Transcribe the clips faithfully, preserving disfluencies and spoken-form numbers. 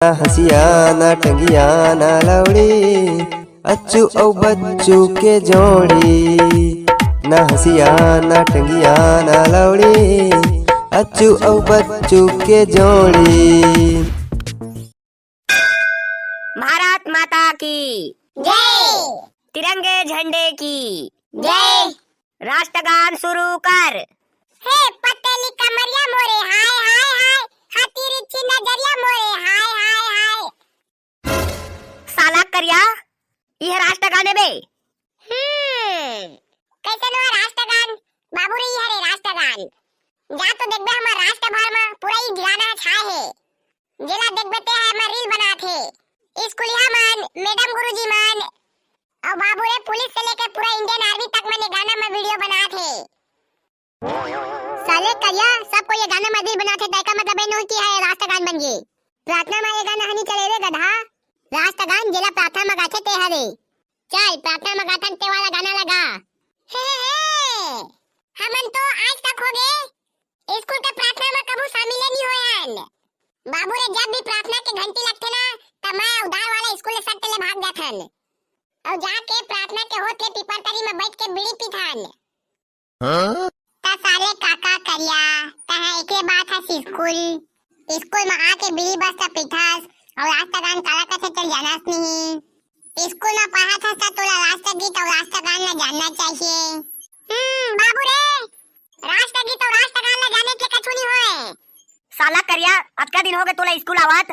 ना हँसिया ना टंगिया ना लौड़ी, अच्छू अउ बच्चू के जोड़ी। ना हँसिया ना टंगिया ना लौड़ी, अच्छू अउ बच्चू के जोड़ी। भारत माता की जय। तिरंगे झंडे की जय। राष्ट्रगान शुरू कर। हे पतली कमरिया मोरे हाय हाय हाय, हथीरी छिन नजरिया मोरे हाय हाय हाय। साला करिया, यह राष्ट्रगान है बे। हम्म, कैसे नो राष्ट्रगान? बाबू रे, यह रे राष्ट्रगान। जा तो देखबे हमर राष्ट्र भर में पूरा ही गाना छाए है। जेला देखबे ते है मैं रील बनात हे। स्कूलिया मन, मैडम गुरुजी मन, अउ बाबू रे पुलिस से लेके पूरा इंडियन आर्मी तक मन ये गाना में वीडियो बनात हे। साले करिया, सब कोई ये गाना में रील बनात हे, तैका मतलब ये नहीं कि है राष्ट्रगान बन गए। प्रार्थना में ये गाना हनी चले रे गधा। राष्ट्रगान जेला प्रार्थना में गाथे ते हरे। चल प्रार्थना में गाथन ते वाला गाना लगा। हे हे हे, हमन तो आज तक हो गए स्कूल के प्रार्थना में कभू शामिल नहीं होए हन। बाबू रे, जब भी प्रार्थना के घंटी लगथे ना, त मैं उधार वाला स्कूल ले सट्ट ले भाग जाथन। अउ जाके प्रार्थना के होत ले पीपर तरी में बैठ के बीड़ी पीथन। हाँ? त साले काका करिया, तहां एके बात हस स्कूल, स्कूल में आके बीड़ी बस त पीथस, अउ राष्ट्रगान काला कथे चल जानस नहीं। स्कूल में पढ़त हस त तोला राष्ट्रगीत अउ राष्ट्रगान ल जानना चाहिए। हम्म, बाबू रे, राष्ट्रगीत अउ राष्ट्रगान ल जाने के कछु नहीं होए। साला करिया, अतका दिन हो गए तोला स्कूल आवत,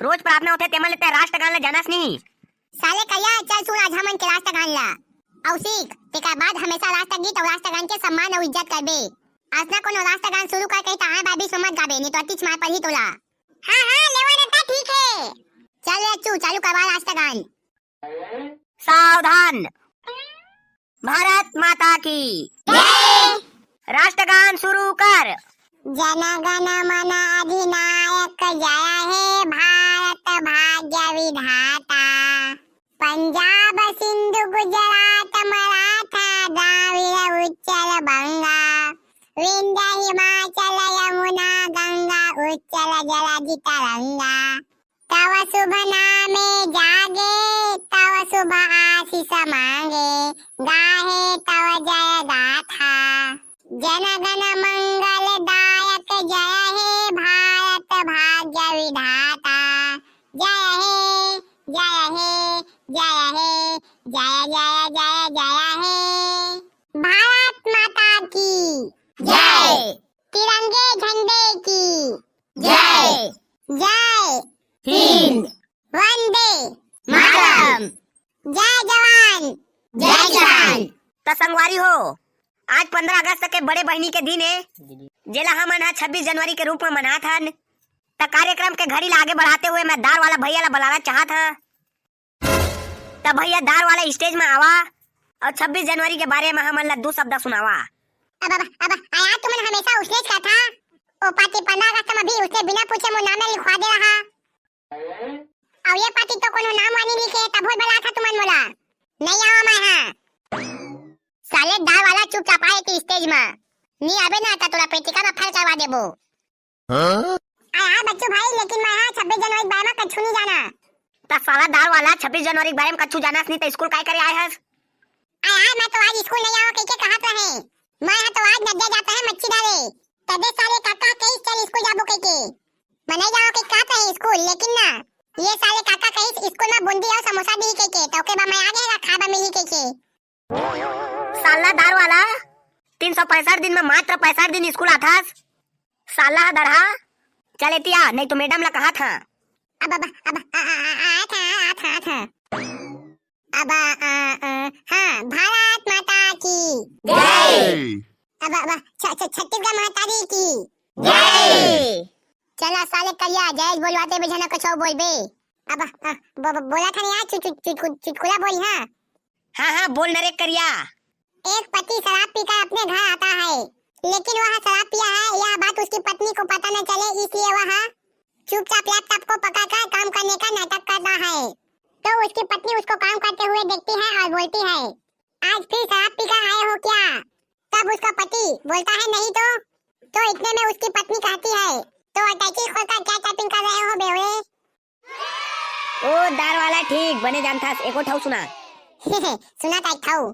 रोज प्रार्थना होथे तेमा ले ते राष्ट्रगान ल जानस नहीं। साले करिया, चल सुन आज हमन के राष्ट्रगान ल, अउ सीख, तेकर बाद हमेशा राष्ट्रगीत अउ राष्ट्रगान के सम्मान अउ इज्जत करबे। असना कोनो राष्ट्रगान शुरू कर कही त आए बार बीच में मत गाबे, नहीं तो अतिच मार पड़ही तोला। हाँ हाँ, लेवा नेता ठीक है। चल रे अच्छू, चालू करवा राष्ट्रगान। सावधान। भारत माता की जय। राष्ट्रगान शुरू कर। जन गण मन अधिनायक जय हे भारत भाग्य विधाता। पंजाब सिंधु गुजरात मराठा द्राविड़ उच्चल बंगा। विंध्य हिमाचल यमुना गंगा उच्चल जलधि तरंगा। तव शुभ नामे जागे, तव शुभ आशीष मांगे, गाहे तव जय गाथा। जन गण मंगल दायक जय हे भारत भाग्य विधाता। जय हे, जय हे, जय हे, जय जय जय जय हे। भारत माता की जय। तिरंगे झंडे की जय। जय हिंद। वंदे मातरम। जय जवान, जय किसान। त संगवारी हो, आज पंद्रह अगस्त के बड़े बहिनी के दिन हे, जेला हमन ह छब्बीस जनवरी के रूप में मनात हन। त कार्यक्रम के घड़ी ला आगे बढ़ाते हुए मैं दार वाला भैया ला बुलाना चाहत हं। त भैया दार वाला स्टेज में आवा अउ छब्बीस जनवरी के बारे में हमन ला दू शब्द सुनावा। अब, अब, अब, आया तुमन हमेशा उसने कथा। ओ पाती पंद्रह अगस्त में भी उसने बिना पूछे मोर नाम लिखवा दे रहा। अउ ये पाती तो कोनो नाम वानी लिखे, तभो बला था तुमन मोला। नहीं आवा मैं हाँ। साले दार वाला चुपचाप आए के स्टेज में। नहीं आबे ना त तोला पेटिका में फैल करवा देबो। हाँ? आय, आय, बच्चू भाई, लेकिन मैं हा छब्बीस जनवरी के बारे में कछु नहीं जाना। त साला दार वाला, छब्बीस जनवरी के बारे में कछु जानस नहीं त स्कूल काय करे आए हस? आय, आय, मैं तो आज स्कूल नहीं आवा कह के कहत रहे। मैं हा तो आज नदिया जाता है मच्छी डाले। तदे साले काका कहिस चल स्कूल जाबो कह के। मैं नहीं जावा कह के कहत रहे स्कूल, लेकिन ना, ये साले काका कहिस स्कूल में बूंदी अउ समोसा दी कह के, तो के बाद मैं आ गया खाबा मिली कह के। साला दार वाला, तीन सौ पैंसठ दिन में मात्र पैंसठ दिन स्कूल आथस। साला दरहा, चल एती आ, नहीं तो मैडम ला कहा था। अब, अब, अब, आ, आ, आ, आ था, आ था, आ था। अब, आ, आ, आ, हाँ, भारत माता की जय। अब, अब, छ-, छ-, छत्तीसगढ़ महतारी की जय। चला साले करिया, जय बोलवाते बेझना कछो बोलबे। अब, आ, ब-, ब-, बोला था नहीं यार, चु-, चु-, चुटकु-, चुटकुला बोल, हाँ। हाँ, हाँ, बोल न रे करिया। एक पति शराब पीकर अपने घर आता है, लेकिन वह शराब पिया है, यह बात उसकी पत्नी को पता न चले, इसलिए वह चुपचाप लैपटॉप को पकड़कर काम करने का नाटक करता है। तो उसकी पत्नी उसको काम करते हुए देखती है और बोलती है, "आज फिर शराब पीकर आए हो क्या?" तब उसका पति बोलता है, "नहीं तो।" तो इतने में उसकी पत्नी कहती है, "तो अटैची खोलकर क्या चैटिंग कर रहे हो बेवड़े?" ओ दार वाला, ठीक बने जानथस, एको ठऊ सुना। सुना था एक ठऊ।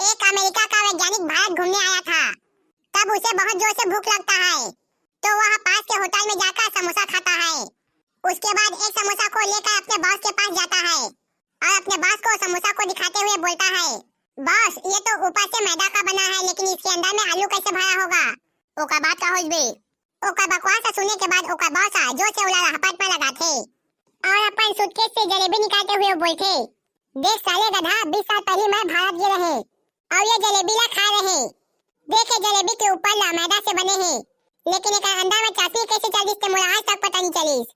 एक अमेरिका का वैज्ञानिक भारत घूमने आया था। तब उसे बहुत जोर से भूख लगता है, तो वह पास के होटल में जाकर समोसा खाता है। उसके बाद एक समोसा को लेकर अपने बॉस के पास जाता है और अपने बॉस को समोसा को दिखाते हुए बोलता है, "बॉस, ये तो ऊपर से मैदा का बना है, लेकिन इसके अंदर में आलू कैसे भरा होगा?" ओकर बाद का होइस बे? ओकर बकवास सुने के बाद ओकर बॉस ह जोर से ओला हपट में लगाथे और अपन सूटकेस से जलेबी निकालते हुए बोलथे, "देख साले गधा, बीस साल पहले मैं भारत गे रहे और ये जलेबी ला खाए रहे। देखे जलेबी के ऊपर ला मैदा से बने हे, लेकिन एकर अंदर में चाशनी कैसे चल दिस ते मोला आज तक पता नहीं चलिस।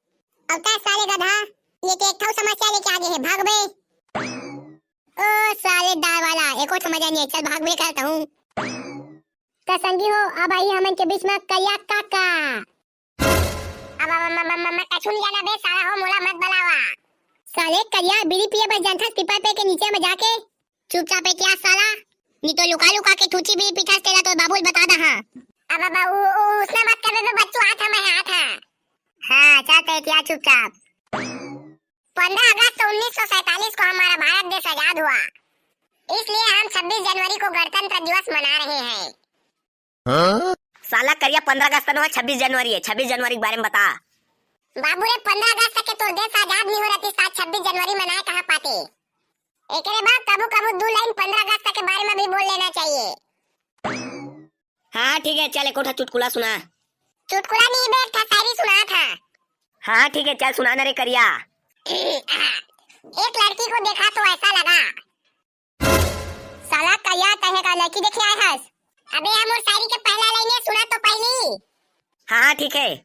अब तै साले गधा, ये तो एक ठऊ समस्या लेके आ गे हे, भाग बे।" ओ साले दार वाला, एको समझ नहीं, चल भाग बे कहता हूँ। त संगी हो, अब आई हमन के बीच में करिया काका। अब, अब, अब, अब, अब मैं कछु नहीं जाना बे साला हो, मोला मत बलावा। साले करिया, बीड़ी पिए बर जानथस पीपल पेड़ के नीचे में जाके? चुपचाप है क्या साला? नहीं तो लुका लुका के थूची बीड़ी पीथस तेला तो बाबू ल बता दहा। अब, अब, उ, उ, उसने मत कर बे, बच्चू, हाथ है, मैं हाथ है। हाँ, चल ते क्या चुपचाप। पन्द्रह अगस्त उन्नीस सौ सैंतालीस को हमारा भारत देश आजाद हुआ, इसलिए हम छब्बीस जनवरी को गणतंत्र दिवस मना रहे हैं। हाँ? साला करिया, पन्द्रह अगस्त नो है, छब्बीस जनवरी है। छब्बीस जनवरी के बारे में बता। बाबू रे, पन्द्रह अगस्त के तोर देश आजाद नहीं हो रहती, साथ छब्बीस जनवरी मनाए कहाँ पाते? एकरे बाद कभू कभू दू लाइन पन्द्रह अगस्त के बारे में भी बोल लेना चाहिए। हाँ, ठीक है, चल, एको ठा चुटकुला सुना। चुटकुला नहीं बे, एक ठा शायरी सुना था। हाँ, ठीक है, चल, सुना ना रे करिया। एक लड़की को देखा तो ऐसा लगा। साला करिया, तहे का लड़की देखे आए हस? अबे, हम और शायरी के पहला लाइन ये सुना तो पहली। हाँ, हाँ, ठीक है।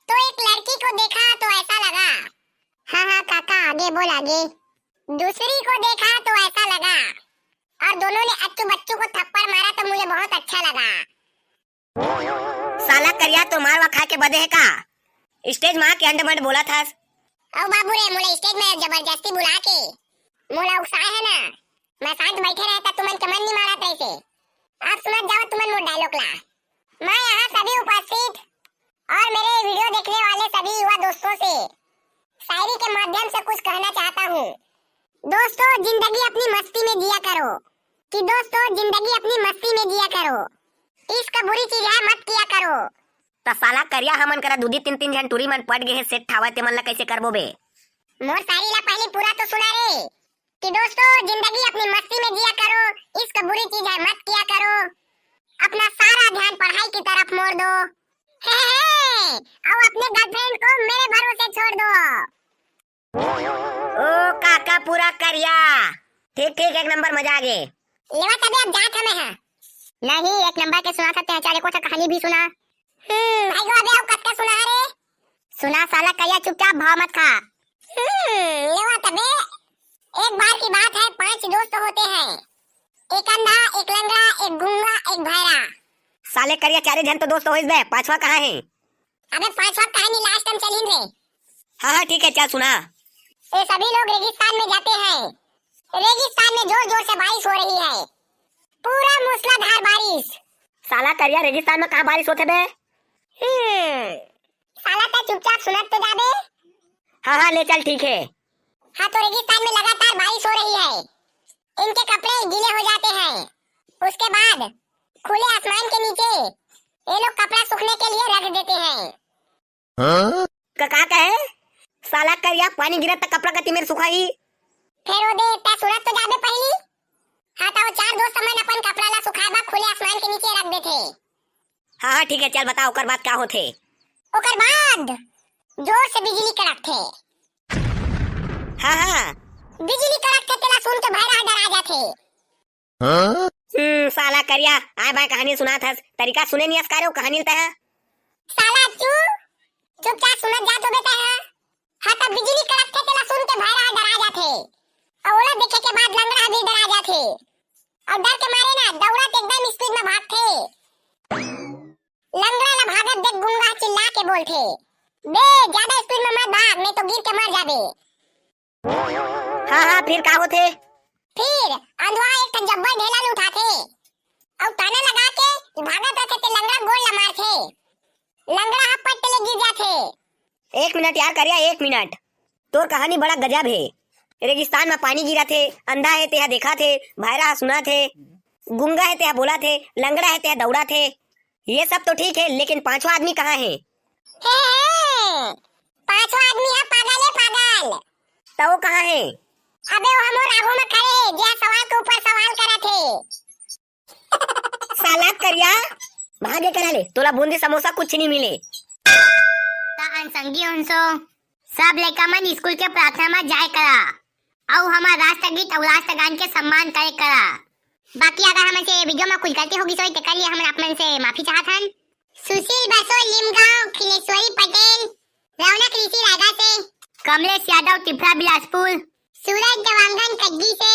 तो एक लड़की को देखा तो ऐसा लगा। हाँ, हाँ, काका, आगे बोल, आगे। दूसरी को देखा तो ऐसा लगा, और दोनों ने अच्छू बच्चू को थप्पड़ मारा तो मुझे बहुत अच्छा लगा। साला करिया, तो मार वा खाए के बदे है का? स्टेज में आके अंड मंड बोला थस। अउ बाबू रे, मोला स्टेज में जबरदस्ती बुला के मोला उकसाए है ना। मैं शांत बैठे रहता, तुमन के मन नहीं मारत रहिसे। आप सुनत जाओ तुमन मोर डायलॉग ला। मैं यहाँ सभी उपस्थित और मेरे वीडियो देखने वाले सभी युवा दोस्तों से शायरी के माध्यम से कुछ कहना चाहता हूँ। दोस्तों, जिंदगी अपनी मस्ती में जिया करो। कि दोस्तों, जिंदगी अपनी मस्ती में जिया करो। इश्क बुरी चीज है, मत किया करो। त साला करिया, हमन करा दू दी तीन तीन झन टूरी मन पट गे हे, सेट ठावय, ते मन ला कैसे करबो बे? मोर शायरी ला पहली पूरा तो सुना रे। कि दोस्तों, जिंदगी अपनी मस्ती में जिया करो, इश्क बुरी चीज है, मत किया करो। अपना सारा ध्यान पढ़ाई की तरफ मोड़ दो। हे, हे, हे, और अपने गर्लफ्रेंड को मेरे भरोसे छोड़ दो। ओ काका पूरा करिया। ठीक, ठीक, एक नंबर, मजा आ गे। लेवा तबे अब जात हमें है। नहीं, एक नंबर के सुना सकते हैं, चल एको ठा कहानी भी सुना। हम्म, भाई गो, अबे अब कतका सुना रे? सुना साला करिया, चुपचाप भाव मत खा। हम्म, लेवा तबे। एक बार की बात है, पांच दोस्त होते हैं। एक अंधा, एक लंगड़ा, एक गूंगा, एक भैरा। साले करिया, चारे झन तो दोस्त होइस बे, पांचवा कहाँ है? अबे पांचवा कहानी लास्ट में चलिन रे। हाँ, हाँ, ठीक है, चल सुना। ये सभी लोग रेगिस्तान में जाते हैं। रेगिस्तान में जोर जोर से बारिश हो रही है, पूरा मूसलाधार बारिश। साला करिया, रेगिस्तान में कहाँ बारिश होथे बे? हम्म, साला तै चुपचाप सुनत तो जाबे। हाँ, हाँ, ले चल, ठीक है। हाँ, तो रेगिस्तान में लगातार बारिश हो रही है, इनके कपड़े गीले हो जाते हैं। उसके बाद खुले आसमान के नीचे ये लोग कपड़ा सूखने के लिए रख देते हैं। हाँ? का, का कहे? साला करिया, पानी गिरत त कपड़ा कति मेर सुखाही? फेर ओ दे, तै सुनत तो जाबे पहली। हाँ, त वो चार दोस्त मन अपन कपड़ा ला सुखाए बर खुले आसमान के नीचे रख देथे। हाँ, हाँ, ठीक है, चल बता, ओकर बाद का होथे? ओकर बाद जोर से बिजली कड़कथे। हाँ, हाँ। बिजली कड़कथे, तेला सुन के भैरा ह डरा जाथे। हाँ? हम्म, साला करिया, आय बाय कहानी सुनात हस, तरीका सुने नियस का रे ओ कहानी ल तैं ह? साला चुप, चुपचाप सुनत जात होबे तैं ह। हाँ, त बिजली कड़कथे तेला सुन के भैरा ह डरा जाथे। अउ ओला देखे के बाद लंगड़ा ह भी डरा जाथे। अउ डर के मारे ना दौड़त एकदम स्पीड में भागथे। लंगड़ा ला भागत देख गूंगा चिल्ला के बोलथे, "बे, ज्यादा स्पीड में मत भाग, नहीं तो गिर के मर जाबे।" हाँ, हाँ, फिर का होथे? फिर अंधवा एक ठन जब्बर ढेला ल उठाथे अउ ताना लगा के भागत रथे ते लंगड़ा गोड़ ला मारथे। लंगड़ा ह पट ले गिर जाथे। एक मिनट यार करिया, एक मिनट। तोर कहानी बड़ा गजब हे। रेगिस्तान म पानी गिरत हे, अंधा हे तेहा देखत हे, भैरा ह सुनत हे, गुंगा हे तेहा बोलत हे, लंगड़ा हे तेहा दौड़त हे। ये सब तो ठीक हे, लेकिन पांचवा आदमी कहाँ हे? हे, हे, पांचवा आदमी हे पागल, हे पागल। त वो कहाँ हे? अबे वो हमर आगू म खड़े हे, जे सवाल के ऊपर सवाल करत हे। साला करिया, भागे करा ले, तोला बूंदी समोसा कुछ नहीं मिले। त अन संगी हुन सो, सब लइका मन स्कूल के प्रार्थना म जाए करा, अउ हमर राष्ट्रगीत अउ राष्ट्रगान के सम्मान करे करा। बाकी अगर हमन से ये वीडियो म कुछ गलती हो गिस होही, तेकर लिए हमन आप मन से माफी चाहत हन। सुशील बसो लिमगांव, खिलेश्वरी पटेल, रौनक ऋषि रायगढ़ से, कमलेश यादव टिपरा बिलासपुर, सूरज देवांगन कग्गी से,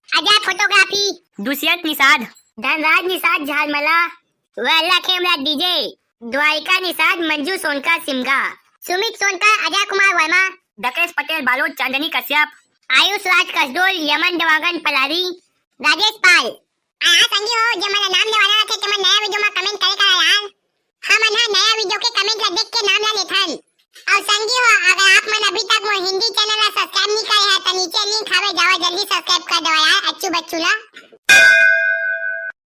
अजय फोटोग्राफी, दुष्यंत निषाद, धनराज निषाद झालमला, वैला खेमला डीजे, द्वारिका निषाद, मंजू सोनकर सिमगा, सुमित सोनकर, अजय कुमार वर्मा, दकेश पटेल बालोद, चांदनी कश्यप, आयुष राज कसडोल, यमन देवांगन पलारी, राजेश पाल। आ, हाँ संगी हो, जे मन नाम लेवाना रथे, ते मन नया वीडियो म कमेंट करे करा यार। हमन ह नया वीडियो के कमेंट ला देख के नाम ला लेथन। अउ संगी हो, अगर आप मन अभी तक मोर हिंदी चैनल ला सब्सक्राइब नहीं करे हैं, तो नीचे लिंक हवे, जावा जल्दी सब्सक्राइब कर दो यार, अच्छू बच्चू ला।